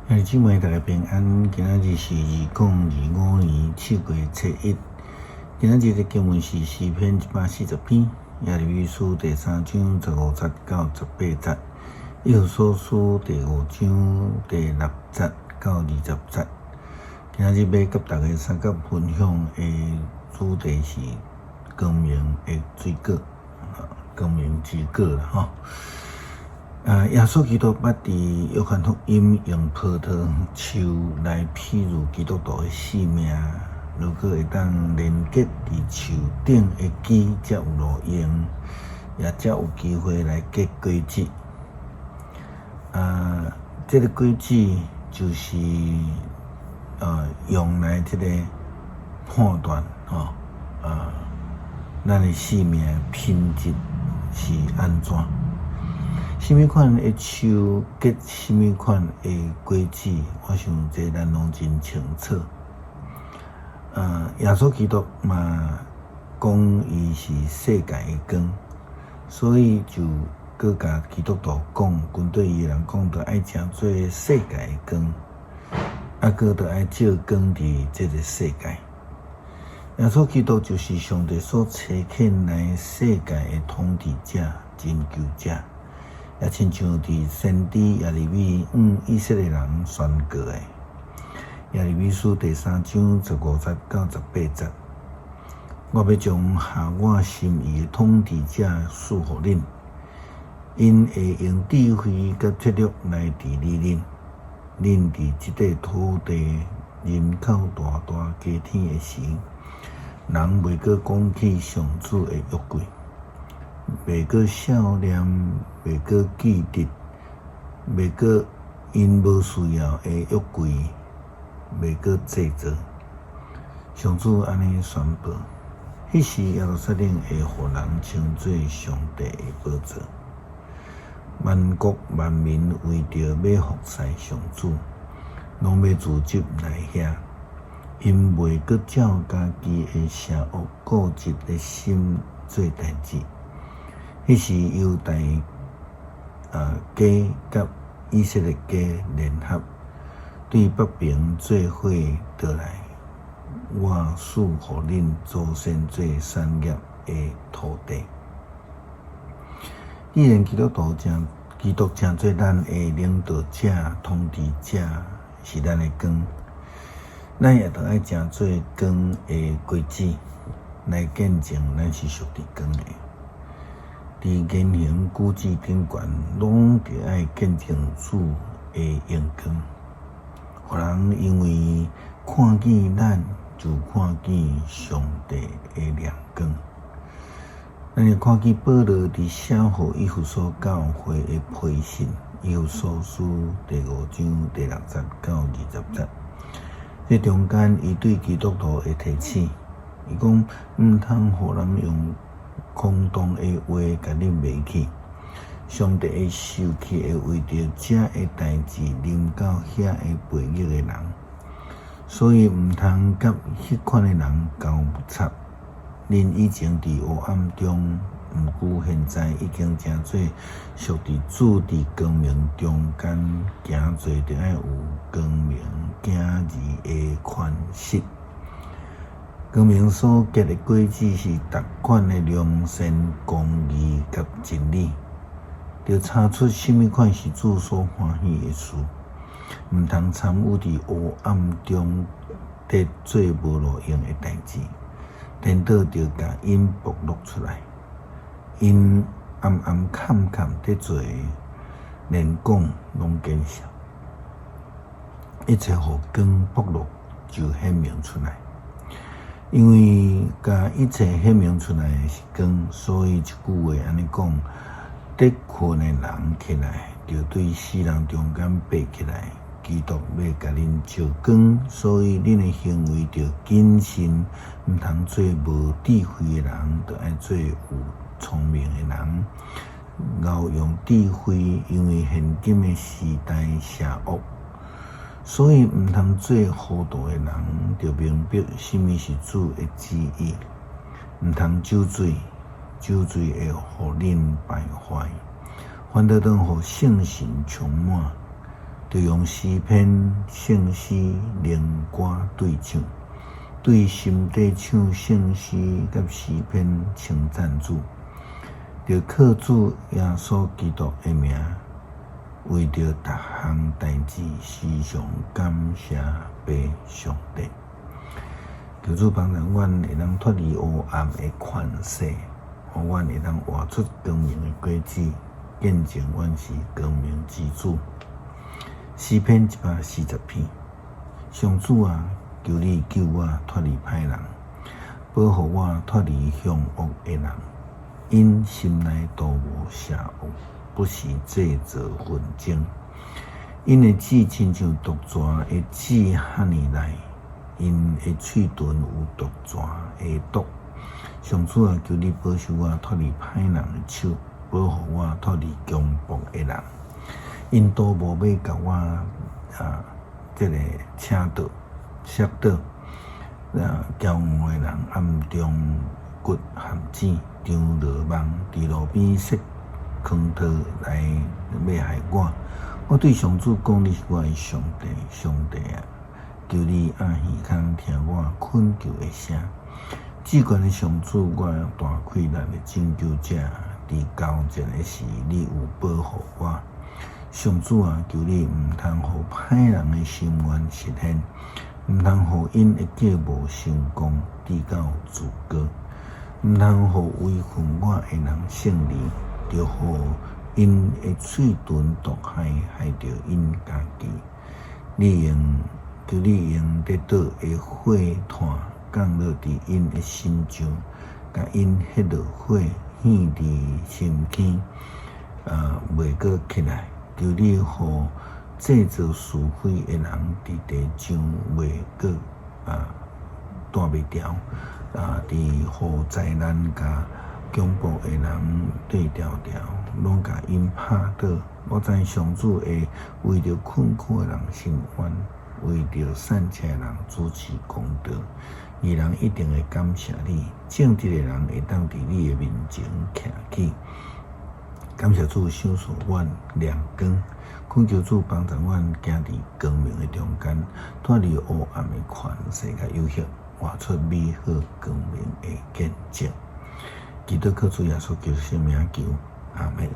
兄弟姊妹，大家平安。今仔日是2025年7月7日。今仔日的經文是詩篇140篇，耶利米書第三章15節到18節，以弗所書第五章第6節到20節。今仔日欲佮大家相佮分享的主題是光明的水果，光明之果啦，吼。耶穌基督捌佇約翰福音用葡萄樹來譬喻基督徒的生命。如果會當連結佇樹頂的枝，才有路用，也才有機會來結果子。這个果子就是用來這个判斷吼，咱的生命品質是按怎？啥物款的樹結啥物款的果子，我想這咱攏真清楚。耶穌基督嘛講伊是世界的光，所以就閣共基督徒講，跟綴伊的人講，著愛成做世界的光，閣著愛照光佇這个世界。耶穌基督就是上帝所差遣來世界的統治者、拯救者。也親像佇先知耶利米向以色列人宣告的，耶利米書第三章15節到18節，我欲將合我心意的統治者賜予恁，𪜶會用智慧佮策略來治理恁。恁佇這塊土地人口大大加添的時，人袂閣講起上主的約櫃，袂閣數念，袂閣記得，袂閣因無需要的約櫃，袂閣製造。上主按呢宣布，彼時耶路撒冷會予人稱做上帝的寶座。萬國萬民為著欲服侍上主，攏欲聚集來遐。𪜶袂閣照家己的邪惡固執的心做代誌。彼時猶大家佮以色列家聯合，對北爿做伙倒來，我賜予恁祖先做產業的土地。既然基督成做咱的領導者、統治者，是咱的光，咱也著愛成做光的果子，來見證咱是屬佇光的。佇言行舉止頂懸，攏著愛見證主的榮光，予人因為看見咱，就看見上帝的亮光。咱會看見保羅佇寫予以弗所教會的批信，以弗所書第五章第6節到20節。這中間，伊對基督徒的提醒，伊講毋通予人用空洞的話共恁迷去。上帝的受氣會為著這个代誌臨到遐个悖逆的人，所以毋通佮彼款的人交插。恁以前佇黑暗中，毋過現在已經成做屬佇主佇光明中間行做，著愛有光明囝兒的款式。光明所結的果子是逐款的良善、公義佮真理，著查出啥物款是主所歡喜的事，毋通參與佇黑暗中佇做無路用的代誌，顛倒著共𪜶暴露出來，𪜶暗暗崁崁佇做，連講攏見笑，一切予光暴露就顯明出來。因為共一切顯明出來的是光，所以這句話按呢講：佇睏的人起來，著對死人中間爬起來。基督欲共恁照光，所以恁的行為著謹慎，毋通做無智慧的人，著愛做有聰明的人。熬用智慧，因為現今的時代邪惡。所以毋通做糊塗的人，著明白啥物是主的旨意。毋通酒醉，酒醉會予恁敗壞，反倒當予聖神充滿。著著用詩篇、聖詩、靈歌對唱，對心底唱聖詩佮詩篇稱讚主，著靠主耶穌基督的名，為著逐項代誌時常感謝父上帝。求主幫助阮會當脫離黑暗的權勢，予阮會當活出光明的果子，見證阮是光明之子。詩篇140篇，上主啊，求你救我脫離歹人，保護我脫離兇惡的人。𪜶心內圖謀邪惡，不時製造紛爭。𪜶的舌親像毒蛇的舌遐爾利，𪜶的喙唇有毒蛇的毒。上主啊，求你保守我脫離歹人的手，保護我脫離強暴的人。𪜶圖謀欲共我啊，這个請倒、摔倒。啊，驕傲的人暗中掘陷阱、張羅網，佇路邊設坑套來欲害我。我對上主講：你是我的上帝，上帝啊！求你掩耳孔聽我懇求的聲。至懸的上主，我大氣力的拯救者，佇交戰的時，你有保護我。上主啊，求你毋通予歹人的心願實現，毋通予𪜶的計謀成功，直到自高。毋通予圍困我的人勝利，著予𪜶的喙唇毒害，害著𪜶家己。你用，求你用跌倒的火炭降落佇𪜶的身上，共𪜶彼落火顯佇深坑，袂閣起來。求你予製造是非的人佇地上袂閣斷袂牢，佇予災難共強暴的人對牢牢，攏共𪜶拍倒。我知上主會為著困苦的人伸冤，為著散赤的人主持公道。義人一定會感謝你，正直的人會當佇你的面前徛起。感謝主賞賜阮亮光，懇求主幫助阮行佇光明的中間，脫離黑暗的權勢佮誘惑，活出美好光明的見證。祈禱靠主耶穌基督聖名求，阿門。